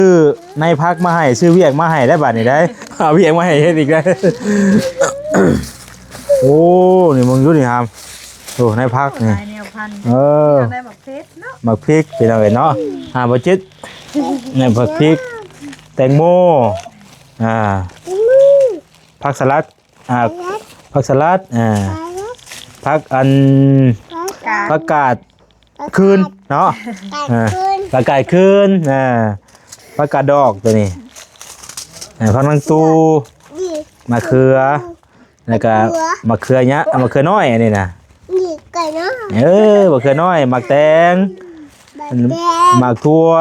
ຊື້ໃນຜັກມາໃຫ້ ຊື້ວຽກມາໃຫ້ໄດ້ບາດນີ້ໄດ້ ເອົາວຽກມາໃຫ້ເຮັດອີກໄດ້. ໂອ້ ນີ້ເບິ່ງຢູ່ນີ້ຫາມ ໂອ້ ໃນຜັກນີ້ ຫຼາຍແນວພັນ ເອີ ຢາກໄດ້ໝາກເຜັດເນາະ ໝາກພິກ ພີ່ນ້ອງເອີຍເນາະ. ອ່າ ບໍ່ຈິດ ນີ້ໝາກພິກ ແຕງໂມ ອ່າ ຜັກສະຫຼັດ ອ່າ ຜັກສະຫຼັດ ອ່າ ຜັກອັນ ຜັກກາດ ຜັກກາດຄືນເນາະ ຜັກກາດ ອ່າ ຄືນ ຜັກກາດຄືນ ອ່າ ຜັກກາດດອກຕົວນີ້ ອ່າ ຜັກນາງຕູ ນີ້ ໝາກເຂືອ ແລ້ວກະ ໝາກເຂືອ ໝາກເຂືອຍະ ໝາກເຂືອນ້ອຍອັນນີ້ນະ ນີ້ກະນ້ອຍ ເອີ ໝາກເຂືອນ້ອຍ ໝາກແຕງ ໝາກແຕງ ໝາກຖົ່ວ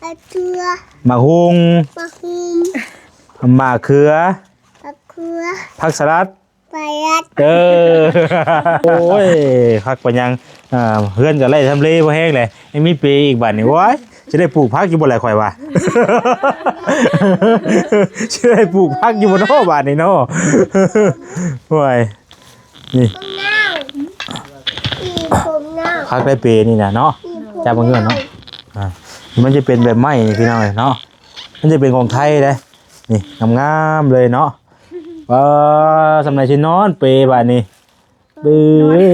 ໝາກຖົ່ວ ໝາກຫຸ່ງ ໝາກຫຸ່ງ ໝາກເຂືອ ໝາກເຂືອ ຜັກສະຫຼັດ ປາລັດ ເອີ ໂອ້ຍ ຄັກປານຫຍັງ ອ່າ ເຮືອນກໍໄດ້ທຳເລພໍແຮງແຫຼະ ຍັງມີເປອີກບາດນີ້ ໂອ້ຍ ຊິໄດ້ປູກຜັກຢູ່ບໍ່ລະຂ້ອຍວ່າ ຊິໄດ້ປູກຜັກຢູ່ບໍ່ເນາະບາດນີ້ເນາະ ໂອ້ຍ ນີ້ ຜັກໄດ້ເປນີ້ນະເນາະ ຈັບເບິ່ງເຮືອນເນາະ ອ່າ ມັນຈະເປັນແບບໄມ້ນີ້ພີ່ນ້ອງເອີຍເນາະ ມັນຈະເປັນຂອງໄທເດ້ ນີ້ງາມໆເລີຍເນາະ. ວ້າ ສ່ຳໃດຊິນອນເປບາດນີ້ ເອີຍ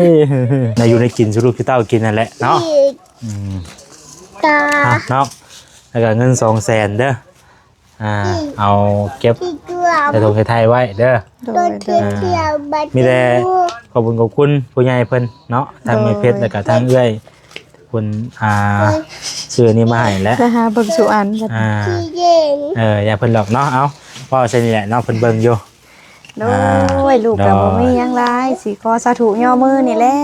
ໄດ້ຢູ່ໄດ້ກິນສູ່ລູກສູ່ເຕົ້າກິນຫັ້ນແຫຼະເນາະ ອີກ ອືມ ຕາ ອ່ະ ເນາະ ແລ້ວກໍເງິນສອງແສນເດີ ອ່າ ອີກ ເອົາເກັບ ອີກ ໃສ່ຖົງໃສ່ໄທໄວ້ເດີ ໂດຍ ໂດຍ ມີແຕ່ຂອບຄຸນຂອບຄຸນຜູ້ໃຫຍ່ເພິ່ນເນາະ ທັງແມ່ເພັດ ແລ້ວກໍທັງເອື້ອຍ ເພິ່ນ ອ່າ ຊື້ອັນນີ້ມາໃຫ້ແຫຼະ ໄປຫາເບິ່ງສູ່ອັນ ອ່າ ເອີ ຢ່າເພິ່ນຫຼອກເນາະ ເອົາ ເວົ້າໃສ່ນີ້ແຫຼະເນາະ ເພິ່ນເບິ່ງຢູ່ ໂດຍ ອ່າ ລູກກໍ ໂດຍ ບໍ່ມີຫຍັງຫຼາຍ ຊິຂໍສາທຸຍໍມືນີ້ແຫຼະ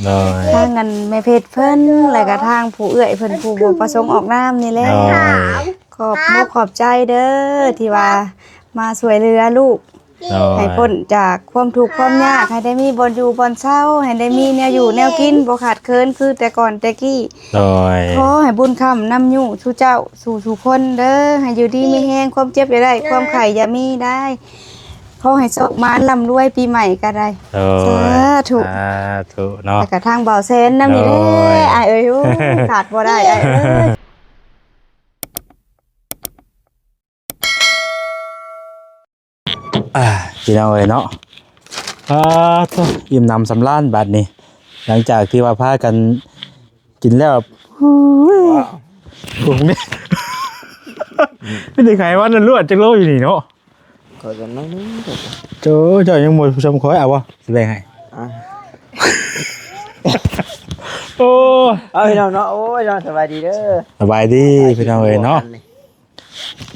ໂດຍ ທາງອັນແມ່ເພັດເພິ່ນ ແລ້ວກໍທາງຜູ້ເອື້ອຍເພິ່ນ ຜູ້ບໍ່ປະສົງອອກນາມນີ້ແຫຼະ ໂດຍ ຂອບມຸກຂອບໃຈເດີ ທີ່ວ່າມາຊ່ວຍເຫຼືອລູກ ໂດຍ ໃຫ້ພົ້ນຈາກຄວາມທຸກຄວາມຍາກ ໃຫ້ໄດ້ມີບ່ອນຢູ່ບ່ອນເຊົາ ໃຫ້ໄດ້ມີແນວຢູ່ແນວກິນ ບໍ່ຂາດເຂີນຄືແຕ່ກ່ອນແຕ່ກີ້ ໂດຍ ຂໍໃຫ້ບຸນຄ້ຳນຳຢູ່ສູ່ເຈົ້າສູ່ທຸກຄົນເດີ ໃຫ້ຢູ່ດີມີແຮງ ຄວາມເຈັບຢ່າໄດ້ ຄວາມໄຂ້ຢ່າມີໄດ້ ຂໍໃຫ້ໂຊກໝານລ່ຳລວຍປີໃໝ່ກໍໄດ້ ໂດຍ ສາທຸ ສາທຸເນາະ ແລ້ວກໍທາງບ່າວແຊນນຳນີ້ແຫຼະ ໂດຍ ອ້າຍເອີຍ ໂອ້ ຂາດບໍ່ໄດ້ອ້າຍເອີຍ. ອ່າ ພີ່ນ້ອງເອີຍເນາະ ອ່າ ໂທ້ ອີ່ມໜຳສຳລານບາດນີ້ ຫຼັງຈາກທີ່ວ່າພາກັນກິນແລ້ວ ໂອ້ຍ ມີແຕ່ໄຂຫວານລ້ວນໆ ຈັກໂລຢູ່ນີ້ເນາະ ຂໍຈຳໜ້ອຍໜຶ່ງ ໂອ້ ເຈົ້າຍັງບໍ່ຊ່ຳຂ້ອຍ ເອົາບໍ່ ຊິແບ່ງໃຫ້ ອ່າ ໂອ້ ເອົາ ພີ່ນ້ອງເນາະ ໂອ້ຍ ເນາະ ສະບາຍດີເດີ ສະບາຍດີ ພີ່ນ້ອງເອີຍເນາະ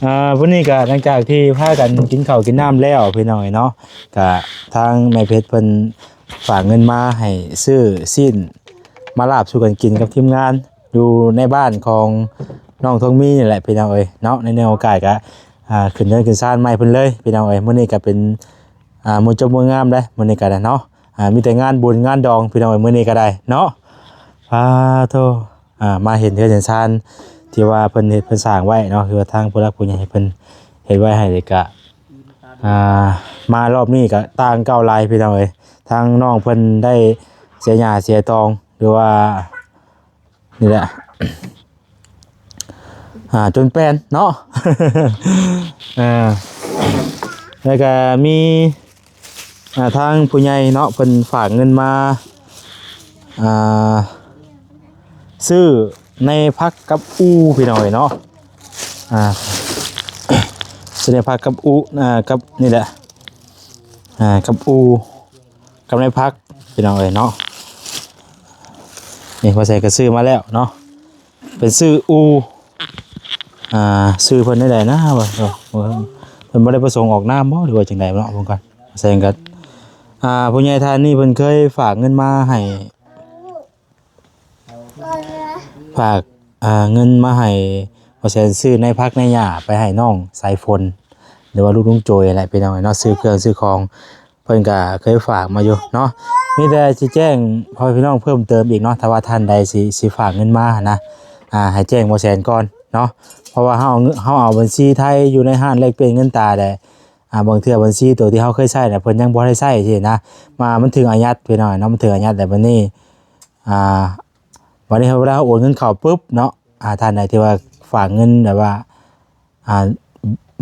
ອ່າ ມື້ນີ້ກໍຫຼັງຈາກທີ່ພາກັນກິນເຂົ້າກິນນ້ຳແລ້ວ ພີ່ນ້ອງເອີຍເນາະ ກໍທາງແມ່ເພັດເພິ່ນຝາກເງິນມາໃຫ້ຊື້ຊີ້ນມາລາບສູ່ກັນກິນກັບທີມງານ ຢູ່ໃນບ້ານຂອງນ້ອງທອງມີນີ້ແຫຼະ ພີ່ນ້ອງເອີຍເນາະ ໃນເນື່ອງໂອກາດກໍ ອ່າ ຂຶ້ນເຮືອນຂຶ້ນຊານໃໝ່ເພິ່ນເລີຍ ພີ່ນ້ອງເອີຍ ມື້ນີ້ກໍເປັນ ອ່າ ມື້ຈົບມື້ງາມເດ້ ມື້ນີ້ກໍໄດ້ເນາະ ອ່າ ມີແຕ່ງານບຸນງານດອງ ພີ່ນ້ອງເອີຍ ມື້ນີ້ກໍໄດ້ເນາະ ປາໂທ ອ່າ ມາເຫັນເຮືອນເຫັນຊານທີ່ວ່າເພິ່ນເຮັດເພິ່ນສ້າງໄວ້ເນາະ ຄືວ່າທາງຜູ້ຫຼັກຜູ້ໃຫຍ່ເພິ່ນເຮັດໄວ້ໃຫ້ ແລ້ວກະ ອ່າ ມາລອບນີ້ກະຕ່າງເກົ່າຫຼາຍ ພີ່ນ້ອງເອີຍ ທາງນ້ອງເພິ່ນໄດ້ເສຍຫຍ້າເສຍຕອງ ຫຼືວ່າ ນີ້ແຫຼະ ອ່າ ຈົນແປນເນາະ ອ່າ ແລ້ວກະມີ ອ່າ ທາງຜູ້ໃຫຍ່ເນາະ ເພິ່ນຝາກເງິນມາ ອ່າ ຊື້ໃນຜັກກັບອູ່ ພີ່ນ້ອງເອີຍເນາະ ອ່າ ຊື້ໃນຜັກກັບອູ່ ອ່າ ກັບ ນີ້ແຫຼະ ອ່າ ກັບອູ່ ກັບໃນຜັກ ພີ່ນ້ອງເອີຍເນາະ ນີ້ ພໍ່ແສນກໍຊື້ມາແລ້ວເນາະ ເປັນຊື່ອູ່ ອ່າ ຊື່ເພິ່ນແນວໃດນະ ວ່າ ເອີ ເພິ່ນບໍ່ໄດ້ປະສົງອອກນາມບໍ່ ຫຼືວ່າຈັ່ງໃດເນາະ ເບິ່ງກ່ອນ ແສນກໍ ອ່າ ຜູ້ໃຫຍ່ທ່ານນີ້ເພິ່ນເຄີຍຝາກເງິນມາໃຫ້ ຝາກ ອ່າ ເງິນມາໃຫ້ພໍ່ແສນຊື້ໃນຜັກໃນຫຍ້າໄປໃຫ້ນ້ອງສາຍຝົນ ຫຼືວ່າລູກລຸງໂຈຍແຫຼະ ພີ່ນ້ອງເນາະ ຊື້ເຄື່ອງຊື້ຂອງ ເພິ່ນກໍເຄີຍຝາກມາຢູ່ເນາະ ມີແຕ່ຊິແຈ້ງພໍ່ແມ່ພີ່ນ້ອງເພີ່ມເຕີມອີກເນາະ ຖ້າວ່າທ່ານໃດຊິ ຊິຝາກເງິນມາຫັ້ນນະ ອ່າ ໃຫ້ແຈ້ງບໍ່ແສນກ່ອນເນາະ ເພາະວ່າເຮົາເອົາເງິນ ເຮົາເອົາບັນຊີໄທຢູ່ໃນຮ້ານແລກປ່ຽນເງິນຕາແຫຼະ ອ່າ ບາງເທື່ອບັນຊີໂຕທີ່ເຮົາເຄີຍໃຊ້ນະ ເພິ່ນຍັງບໍ່ໄດ້ໃຊ້ຊີ້ນະ ມາ ມັນຖືກອາຍັດພີ່ນ້ອງເນາະ ມັນຖືກອາຍັດ ແລ້ວບັດນີ້ ອ່າ ບັດນີ້ເວລາເຮົາໂອນເງິນເຂົ້າປຶບເນາະ ອ່າ ທ່ານໃດທີ່ວ່າຝາກເງິນແບບວ່າ ອ່າ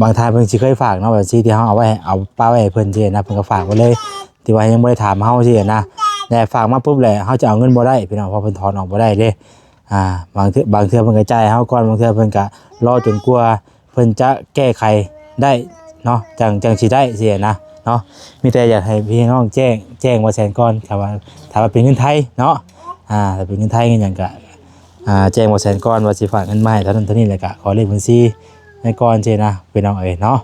ບາງທ່ານເພິ່ນຊິເຄີຍຝາກເນາະ ບັນຊີທີ່ເຮົາເອົາໄວ້ ເອົາປະໄວ້ໃຫ້ເພິ່ນຊີ້ນະ ເພິ່ນກໍຝາກໄວ້ເລີຍ ທີ່ວ່າຍັງບໍ່ໄດ້ຖາມເຮົາຊີ້ນະ ແຕ່ຝາກມາປຸບແຫຼະ ເຮົາຈະເອົາເງິນບໍ່ໄດ້ພີ່ນ້ອງ ເພາະເພິ່ນຖອນອອກບໍ່ໄດ້ເດ້. ອ່າ ບາງເທື່ອ ບາງເທື່ອເພິ່ນກໍຈ່າຍໃຫ້ເຮົາກ່ອນ ບາງເທື່ອເພິ່ນກໍລໍຈົນກວ່າເພິ່ນຈະແກ້ໄຂໄດ້ເນາະ ຈັ່ງ ຈັ່ງຊິໄດ້ຊີ້ນະເນາະ. ມີແຕ່ຢາກໃຫ້ພີ່ນ້ອງແຈ້ງ ແຈ້ງບ່າວແສນກ່ອນ ຖ້າວ່າ ຖ້າວ່າເປັນເງິນໄທເນາະ ອ່າ ຖ້າເປັນເງິນໄທເງິນຫຍັງກໍ ອ່າ ແຈ້ງບ່າວແສນກ່ອນວ່າຊິຝາກເງິນມາໃຫ້ເທົ່ານັ້ນເທົ່ານີ້ ແລ້ວກໍຂໍເລກບັນຊີໃຫ້ກ່ອນຊີ້ນະ ພີ່ນ້ອງເອີຍເນາະ.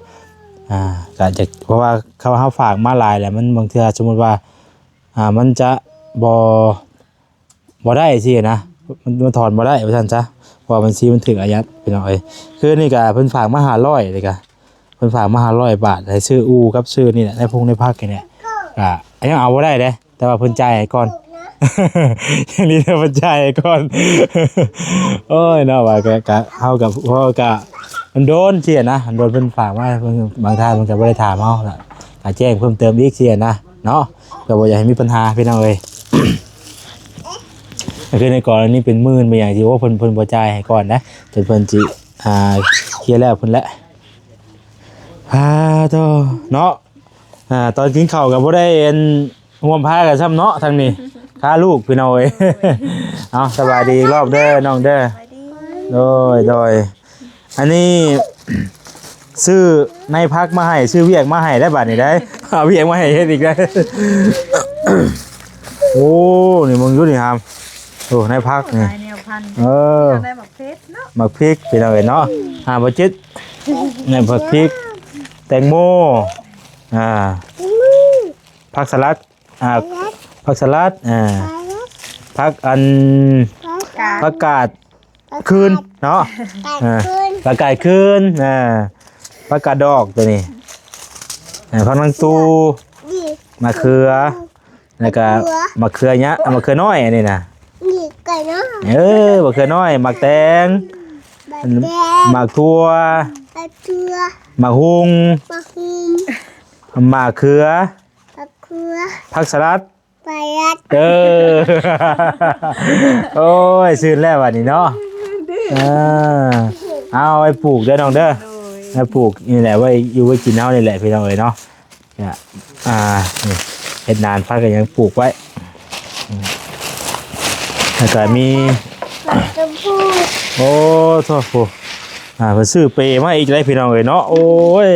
ອ່າ ກໍຈະ ເພາະວ່າເຂົາ ເຮົາຝາກມາຫຼາຍແລ້ວ ມັນ ບາງເທື່ອສົມມຸດວ່າ ອ່າ ມັນຈະບໍ່ ບໍ່ໄດ້ຊີ້ນະ ມັນ ມັນຖອນບໍ່ໄດ້ວ່າຊັ້ນຊະ ເພາະວ່າບັນຊີມັນຖືກອາຍັດ ພີ່ນ້ອງເອີຍ. ຄືນີ້ກໍເພິ່ນຝາກມາຫ້າຮ້ອຍ ນີ້ກໍ ເພິ່ນຝາກມາຫ້າຮ້ອຍບາດ ໃຫ້ຊື້ອູ່ກັບຊື້ນີ້ແຫຼະ ໃນພົງໃນຜັກນີ້ແຫຼະ ກໍຍັງເອົາບໍ່ໄດ້ເດ້ ແຕ່ວ່າເພິ່ນຈ່າຍໃຫ້ກ່ອນ ຍັງດີທີ່ເພິ່ນຈ່າຍໃຫ້ກ່ອນ. ໂອ້ຍເນາະ ວ່າກໍ ກໍ ເຮົາກໍ ເພາະວ່າກໍມັນໂດນຊີ້ນະ ມັນໂດນເພິ່ນຝາກມາ ບາງທ່ານເພິ່ນກໍບໍ່ໄດ້ຖາມເຮົາ ກໍແຈ້ງເພີ່ມເຕີມອີກຊີ້ນະເນາະ ກໍບໍ່ຢາກໃຫ້ມີບັນຫາ ພີ່ນ້ອງເອີຍ. ກໍຄືໃນກໍລະນີເປັນໝື່ນເປັນຫຍັງຊິ ໂອ້ ເພິ່ນ ເພິ່ນບໍ່ຈ່າຍໃຫ້ກ່ອນນະ ຈົນເພິ່ນຊິ ອ່າ ເຄຍແລ້ວພຸ້ນແຫຼະ. ອ່າ ໂທ້ ເນາະ ອ່າ ຕອນກິນເຂົ້າກໍບໍ່ໄດ້ອັນຮ່ວມພາກັນຊ້ຳເນາະ ທາງນີ້ຄາລູກ ພີ່ນ້ອງເອີຍ. ເອົາ ສະບາຍດີອີກລອບເດີນ້ອງເດີ. ໂດຍ ໂດຍ ອັນນີ້ຊື້ໃນພັກມາໃຫ້ ຊື້ວຽກມາໃຫ້ໄດ້ບາດນີ້ໄດ້ ເອົາວຽກມາໃຫ້ເຮັດອີກໄດ້. ໂອ້ ນີ້ເບິ່ງຢູ່ນີ້ຫາມ ໂອ້ ໃນພັກນີ້ ຫຼາຍແນວພັນ ເອີ ໄດ້ໝາກເຜັດເນາະ ໝາກພິກ ພີ່ນ້ອງເອີຍເນາະ. ອ່າ ບໍ່ຈິດ ໃນໝາກພິກ ແຕງໂມ ອ່າ ຜັກສະຫຼັດ ອ່າ ຜັກສະຫຼັດ ອ່າ ຜັກອັນ ຜັກກາດ ຜັກກາດຄືນເນາະ ຜັກກາດ ອ່າ ຄືນ ຜັກກາດຄືນ ອ່າ ຜັກກາດດອກຕົວນີ້ ອ່າ ຜັກນາງຕູ ນີ້ ມະເຂືອ ແລ້ວກະ ເຂືອ ມະເຂືອຍະ ມະເຂືອນ້ອຍອັນນີ້ນະ ນີ້ກໍເນາະ ເອີ ມະເຂືອນ້ອຍ ໝາກແຕງ ໝາກແຕງ ໝາກຖົ່ວ ໝາກຖົ່ວ ໝາກຫຸ່ງ ໝາກຫຸ່ງ ໝາກເຂືອ ໝາກເຂືອ ຜັກສະຫຼັດ ປາລັດ ເອີ ໂອ້ຍ ຊື່ນແລ້ວບາດນີ້ເນາະ ເອີ ເອົາໄວ້ປູກເດີນ້ອງເດີ ໂດຍ ໄວ້ປູກນີ້ແຫຼະ ໄວ້ຢູ່ໄວ້ກິນເຮົານີ້ແຫຼະ ພີ່ນ້ອງເອີຍເນາະ. ກະ ອ່າ ນີ້ ເຮັດນານພັກກໍຍັງປູກໄວ້ ແລ້ວກໍມີ ໂອ້ ໂທ້ ຜູ້ ອ່າ ເພິ່ນຊື້ເປມາອີກແລ້ວ ພີ່ນ້ອງເອີຍເນາະ ໂອ້ຍ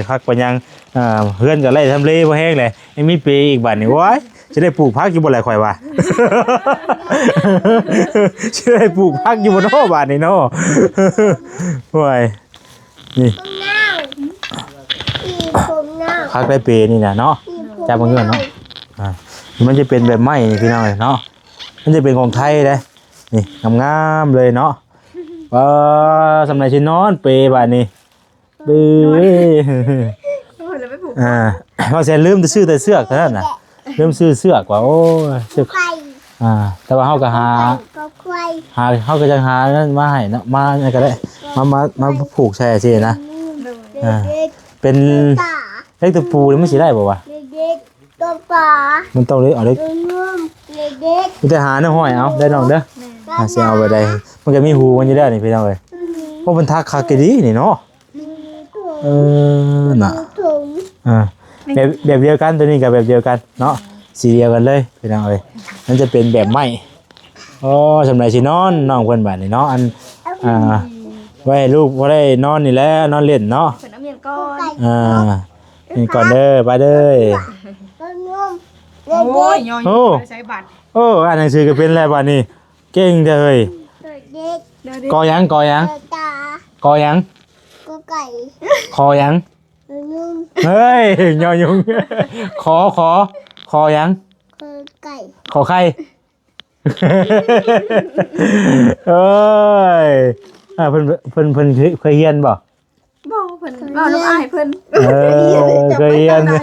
ຄັກປານຫຍັງ ອ່າ ເຮືອນກໍໄດ້ທຳເລພໍແຮງແຫຼະ ຍັງມີເປອີກບາດນີ້ ໂອ້ຍ ຊິໄດ້ປູກຜັກຢູ່ບໍ່ແຫຼະຂ້ອຍວ່າ ຊິໄດ້ປູກຜັກຢູ່ບໍ່ເນາະບາດນີ້ເນາະ ໂອ້ຍ ນີ້ ອີ່ຜົມເນາະ ຄັກໄດ້ເປນີ້ນະເນາະ ອີ່ຜົມ ຈັບເບິ່ງເນາະ ເນາະ ອ່າ ມັນຈະເປັນແບບໄມ້ນີ້ ພີ່ນ້ອງເອີຍເນາະ ມັນຈະເປັນຂອງໄທເດ້ ນີ້ ງາມໆເລີຍເນາະ ເອີ ສ່ຳໃດຊິນອນເປບາດນີ້ ເອີຍ ໂອ້ຍ ແລ້ວໄປຜູກ ອ່າ ວ່າແຊນລືມແຕ່ຊື້ແຕ່ເຊືອກເທົ່ານັ້ນນະ ເລີ່ມຊື້ເຊືອກວ່າ ໂອ້ຍ ເຊືອກ ໄຂ່ ອ່າ ແຕ່ວ່າເຮົາກໍຫາ ກໍໄຂ່ ຫາ ເຮົາກໍຍັງຫານັ້ນມາໃຫ້ເນາະ ມາຫຍັງກໍໄດ້ ມາ ມາ ມາຜູກໃສ່ຊີ້ນະ ໂດຍ ອ່າ ເປັນ ຕົວປາ ເຫຼັກຕະປູນີ້ມັນຊິໄດ້ບໍ່ວະ ເຫຼັກຕົວປາ ມັນຕ້ອງເລີຍ ເອົາເຫຼັກ ຕົວນົມ ເຫຼັກ ມີແຕ່ຫາແນວຫ້ອຍເອົາ ໄດ້ນ້ອງເດີ ແມ່ນ ອ່າ ຊິເອົາໄປໄດ້ ມັນກໍມີຮູມັນຢູ່ແລ້ວນີ້ ພີ່ນ້ອງເອີຍ ອືມ ໂອ້ ເພິ່ນຖັກຄັກອີ່ຫຼີນີ້ເນາະ ເອີ ນະ ອ່າ ແບບ ແບບດຽວກັນ ຕົວນີ້ກໍແບບດຽວກັນເນາະ ສີດຽວກັນເລີຍ ພີ່ນ້ອງເອີຍ ມັນຈະເປັນແບບໄມ້ ໂອ້ ສ່ຳໃດຊິນອນນ້ອງເພິ່ນບາດນີ້ເນາະ ອັນ ອ່າ ໄວ້ໃຫ້ລູກພໍໄດ້ນອນນີ້ແຫຼະ ນອນຫຼິ້ນເນາະ ເພິ່ນເອົາໝຽນກ່ອນ ອ່າ ເປັນກ່ອນເດີ ໄປເດີ ໂອ້ຍ ໂອ້ ໃສ່ບັດ ໂອ້ ອ່ານໜັງສືກໍເປັນແລ້ວບາດນີ້ ເກັ່ງແທ້ເຮີ້ຍ ກໍຫຍັງ ກໍຫຍັງ ກໍຫຍັງ ກໍໄກ່ ຂໍຫຍັງ ເຮີ້ຍ ຍໍຍຸງ ຂອ ຂໍ ຂໍຫຍັງ ຂໍໄກ່ ຂໍໄຂ່ ເອີຍ ອ່າ ເພິ່ນ ເພິ່ນ ເພິ່ນເຄີຍຮຽນບໍ່? ບໍ່ ເພິ່ນເວົ້ານຳອ້າຍເພິ່ນ ເອີ ເຄີຍຮຽນ ເອີ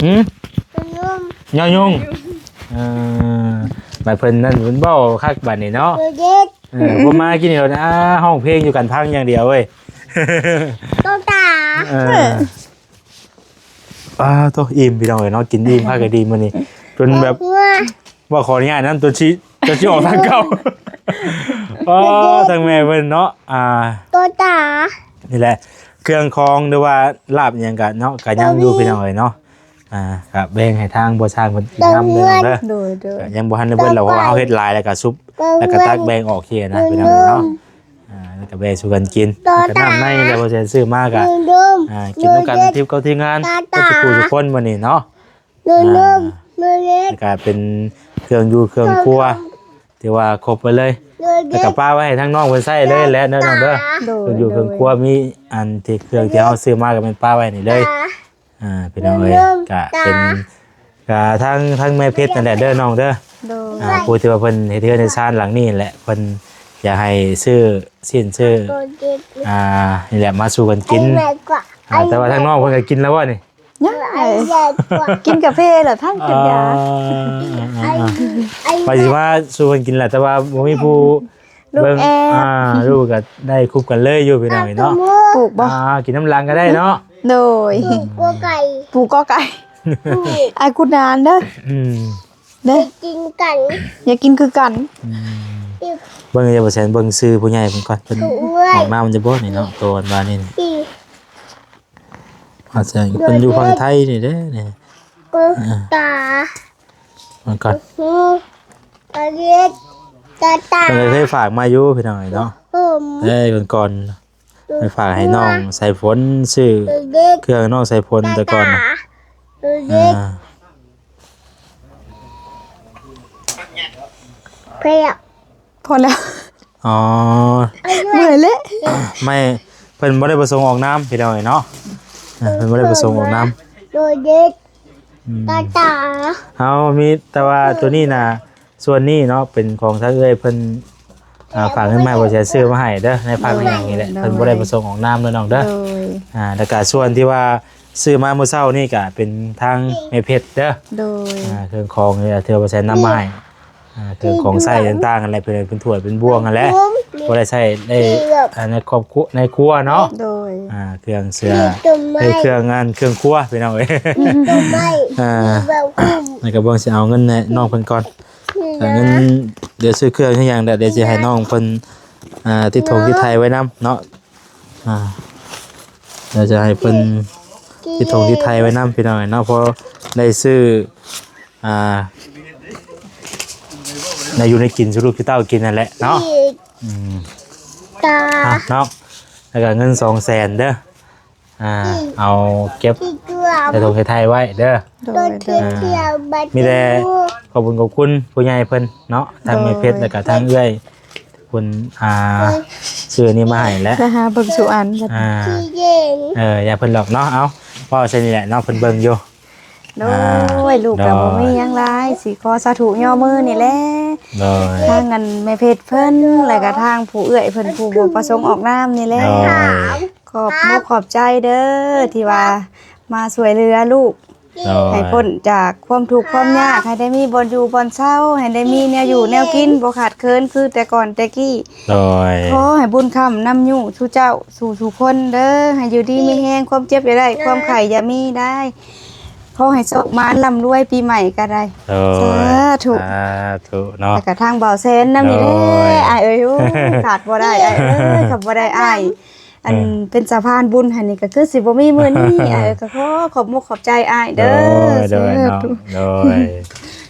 ຫືມ ຍໍຍຸງ ເອີ ບາດເພິ່ນນັ້ນເພິ່ນເວົ້າຄັກບາດນີ້ເນາະ ເອີ ບໍ່ມາກິນນີ້ ອ່າ ຮ້ອງເພງຢູ່ກັນພັງຢ່າງດຽວເວີຍ ຕ້ອງຕາ ເອີ ອ່າ ໂທ້ ອີ່ມ ພີ່ນ້ອງເອີຍເນາະ ກິນອີ່ມ ພາກັນອີ່ມມື້ນີ້ ຈົນແບບ ເວົ້າຂໍອະນຸຍາດນຳ ຈົນຊິ ຈົນຊິອອກທາງເກົ່າ ໂອ້ ທາງແມ່ເພິ່ນເນາະ ອ່າ ໂຕຕາ ນີ້ແຫຼະ ເຄື່ອງຂອງ ຫຼືວ່າລາບອີ່ຫຍັງກະເນາະ ກະຍັງຢູ່ ໂຕນີ້ ພີ່ນ້ອງເອີຍເນາະ ອ່າ ກະແບ່ງໃຫ້ທາງພໍ່ຊ່າງເພິ່ນກິນນຳເດີນ້ອງເດີ ໂດຍໆ ກະຍັງບໍ່ທັນໄດ້ເບິດ ແລ້ວເພາະວ່າເຮົາເຮັດຫຼາຍ ແລ້ວກະຊຸບ ແລ້ວກະຕັກແບ່ງອອກເທື່ອນະ ໂຕນີ້ ພີ່ນ້ອງເອີຍເນາະ ອ່າ ແລ້ວກະແບ່ງສູ່ກັນກິນ ໂຕຕາ ແລ້ວກະນ້ຳໃນ ແລ້ວບໍ່ແຊນຊື້ມາກະ ໂຕນີ້ ອ່າ ກິນນຳກັນ ໂຕນີ້ ທີມເກົ່າທີມງານ ໂຕຕາ ເບິດທຸກຜູ້ທຸກຄົນມື້ນີ້ເນາະ ໂດຍ ອ່າ ໂດຍ ແລ້ວກະເປັນເຄື່ອງຢູ່ເຄື່ອງຄົວ ຖືວ່າຄົບເບິດເລີຍ ໂດຍ ແລ້ວກະປະໄວ້ໃຫ້ທາງນ້ອງເພິ່ນໃຊ້ເລີຍແຫຼະເນາະນ້ອງເດີ ໂດຍ ເຄື່ອງຢູ່ເຄື່ອງຄົວ ໂດຍ ມີອັນທີ່ເຄື່ອງທີ່ເຮົາຊື້ມາກະແມ່ນປະໄວ້ນີ້ເລີຍ ໂດຍ ອ່າ ພີ່ນ້ອງເອີຍ ໂດຍ ກະເປັນ ກະທາງ ທາງແມ່ເພັດນັ້ນແຫຼະເດີນ້ອງເດີ ໂດຍ ອ່າ ຜູ້ທີ່ວ່າເພິ່ນເຮັດເຮືອນເຮັດຊານຫຼັງນີ້ແຫຼະ ເພິ່ນຢາກໃຫ້ຊື້ຊີ້ນຊື້ ໂດຍ ອ່າ ນີ້ແຫຼະ ມາສູ່ກັນກິນ ໂດຍ ອ່າ ແຕ່ວ່າທາງນ້ອງເພິ່ນກະກິນແລ້ວບໍ່ນີ້? ຍັງ ເອີ ກິນກາເຟແຫຼະ ທ່ານກິນຢາ ອ່າ ວ່າຊິມາສູ່ເພິ່ນກິນແຫຼະ ແຕ່ວ່າບໍ່ມີຜູ້ ລູກ ເບິ່ງ ແອບ ອ່າ ລູກກະໄດ້ຄຸບກັນເລີຍຢູ່ ພີ່ນ້ອງເອີຍເນາະ ປູກບໍ່? ອ່າ ກິນນຳຫຼັງກະໄດ້ເນາະ ໂດຍ ປູກກໍໄກ່ ປູກກໍໄກ່ ອ້າຍກຸດນານເດີ ອືມ ເດີ ກິນກັນ ຢາກກິນຄືກັນ ອືມ ເບິ່ງ ບໍ່ແຊນ ເບິ່ງຊື່ຜູ້ໃຫຍ່ເພິ່ນກ່ອນ ເພິ່ນ ໂອ້ຍ ອອກນາມຢູ່ບໍ່ນີ້ເນາະ ໂຕອັນວ່ານີ້ ອືມ ອາຈານເພິ່ນຢູ່ຝັ່ງໄທນີ້ເດ້ນີ້ ເອີ ຕາ ເບິ່ງກ່ອນ ອື ຕາເລັດ ຕາຕາ ເພິ່ນເຄີຍຝາກມາຢູ່ ພີ່ນ້ອງເອີຍເນາະ ເອີ ເບິ່ງກ່ອນ ເພິ່ນຝາກໃຫ້ນ້ອງສາຍຝົນ ຊື້ເຄື່ອງໃຫ້ນ້ອງສາຍຝົນແຕ່ກ່ອນນະ ຕາເລັດ ອ່າ ເພື່ອ ພໍແລ້ວ ອໍ ເມື່ອຍແລ້ວ ໄມ່ ເພິ່ນບໍ່ໄດ້ປະສົງອອກນາມ ພີ່ນ້ອງເອີຍເນາະ ເອີ ເພິ່ນບໍ່ໄດ້ປະສົງອອກນາມ ໂດຍເດັດ ອືມ ຕາຕາ ເຮົາມີແຕ່ວ່າໂຕນີ້ນະ ສ່ວນນີ້ເນາະ ເປັນຂອງທາງເອື້ອຍເພິ່ນ ອ່າ ຝາກເງິນມາໃຫ້ ບໍ່ແຊນຊື້ມາໃຫ້ເດີ ໃນຜັກ ໂດຍ ອີ່ຫຍັງນີ້ແຫຼະ ໂດຍ ເພິ່ນບໍ່ໄດ້ປະສົງອອກນາມເດີນ້ອງເດີ ໂດຍ ອ່າ ແລ້ວກະສ່ວນທີ່ວ່າຊື້ມາມື້ເຊົ້ານີ້ກະເປັນທາງແມ່ເພັດເດີ ໂດຍ ອ່າ ເຄື່ອງຂອງທີ່ວ່າບໍ່ແຊນນຳມາໃຫ້ ອ່າ ເຄື່ອງຂອງໃຊ້ຕ່າງໆຫັ້ນແຫຼະ ເປັນ ເປັນຖ້ວຍເປັນບ່ວງຫັ້ນແຫຼະ ບໍ່ໄດ້ໃຊ້ໄດ້ ອ່າ ໃນຄອບຄົວ ໃນຄົວເນາະ ໂດຍ ອ່າ ເຄື່ອງເສື້ອ ເຄື່ອງອັນ ເຄື່ອງຄົວ ພີ່ນ້ອງເອີຍ ອ່າ ແລ້ວກະເບິ່ງຊິເອົາເງິນໃຫ້ນ້ອງເພິ່ນກ່ອນ ເງິນ ດຽວຊື້ເຄື່ອງໃຫ້ຫຍັງ ດຽວຊິໃຫ້ນ້ອງເພິ່ນ ອ່າ ຕິດຖົງຕິດໄທໄວ້ນຳເນາະ ອ່າ ດຽວຈະໃຫ້ເພິ່ນຕິດຖົງຕິດໄທໄວ້ນຳ ພີ່ນ້ອງເນາະ ພໍໄດ້ຊື້ ອ່າ ໄດ້ຢູ່ໄດ້ກິນສູ່ລູກສູ່ເຕົ້າກິນນັ້ນແຫຼະເນາະ ອືມ ຕາ ອ່ະ ເນາະ ແລ້ວກະເງິນສອງແສນເດີ ອ່າ ເອົາເກັບໃສ່ຖົງໃສ່ໄທໄວ້ເດີ ໂດຍ ໂດຍ ອ່າ ມີແຕ່ຂອບຄຸນຂອບຄຸນຜູ້ໃຫຍ່ເພິ່ນເນາະ ທັງແມ່ເພັດ ໂດຍ ແລ້ວກະທັງເອື້ອຍ ເພິ່ນ ອ່າ ຊື້ອັນນີ້ມາໃຫ້ແຫຼະ ໄປຫາເບິ່ງສູ່ອັນ ອ່າ ເອີ ຢ່າເພິ່ນຫຼອກເນາະ ເອົາ ເວົ້າໃສ່ນີ້ແຫຼະເນາະ ເພິ່ນເບິ່ງຢູ່ ໂດຍ ອ່າ ລູກກະ ໂດຍ ບໍ່ມີຫຍັງຫຼາຍ ຊິຂໍສາທຸຍໍມືນີ້ແຫຼະ ໂດຍ ທາງອັນແມ່ເພັດເພິ່ນ ແລ້ວກະທາງຜູ້ເອື້ອຍເພິ່ນ ຜູ້ບໍ່ປະສົງອອກນາມນີ້ແຫຼະ ໂດຍ ຂອບມຸກຂອບໃຈເດີ ທີ່ວ່າມາຊ່ວຍເຫຼືອລູກ ໂດຍ ໃຫ້ພົ້ນຈາກຄວາມທຸກຄວາມຍາກ ໃຫ້ໄດ້ມີບ່ອນຢູ່ບ່ອນເຊົາ ໃຫ້ໄດ້ມີແນວຢູ່ແນວກິນ ບໍ່ຂາດເຂີນຄືແຕ່ກ່ອນແຕ່ກີ້ ໂດຍ ຂໍໃຫ້ບຸນຄ້ຳນຳຢູ່ສູ່ເຈົ້າສູ່ທຸກຄົນເດີ ໃຫ້ຢູ່ດີມີແຮງ ຄວາມເຈັບຢ່າໄດ້ ຄວາມໄຂ້ຢ່າມີໄດ້ ຂໍໃຫ້ໂຊກໝານລ່ຳລວຍປີໃໝ່ກະໄດ້ ໂດຍ ສາທຸ ສາທຸເນາະ ແລ້ວກະທາງບ່າວແຊນນຳນີ້ແຫຼະ ໂດຍ ອ້າຍເອີຍ ໂອ້ ຂາດບໍ່ໄດ້ ອ້າຍເອີຍ ຂາດບໍ່ໄດ້ອ້າຍ ອັນ ເອີ ເປັນສະພານບຸນໃຫ້ນີ້ກະຄືຊິບໍ່ມີມື້ນີ້ ອ້າຍເອີຍ ກະຂໍຂອບມຸກຂອບໃຈອ້າຍເດີ ໂດຍ ໂດຍ ສາທຸ ເນາະ ໂດຍ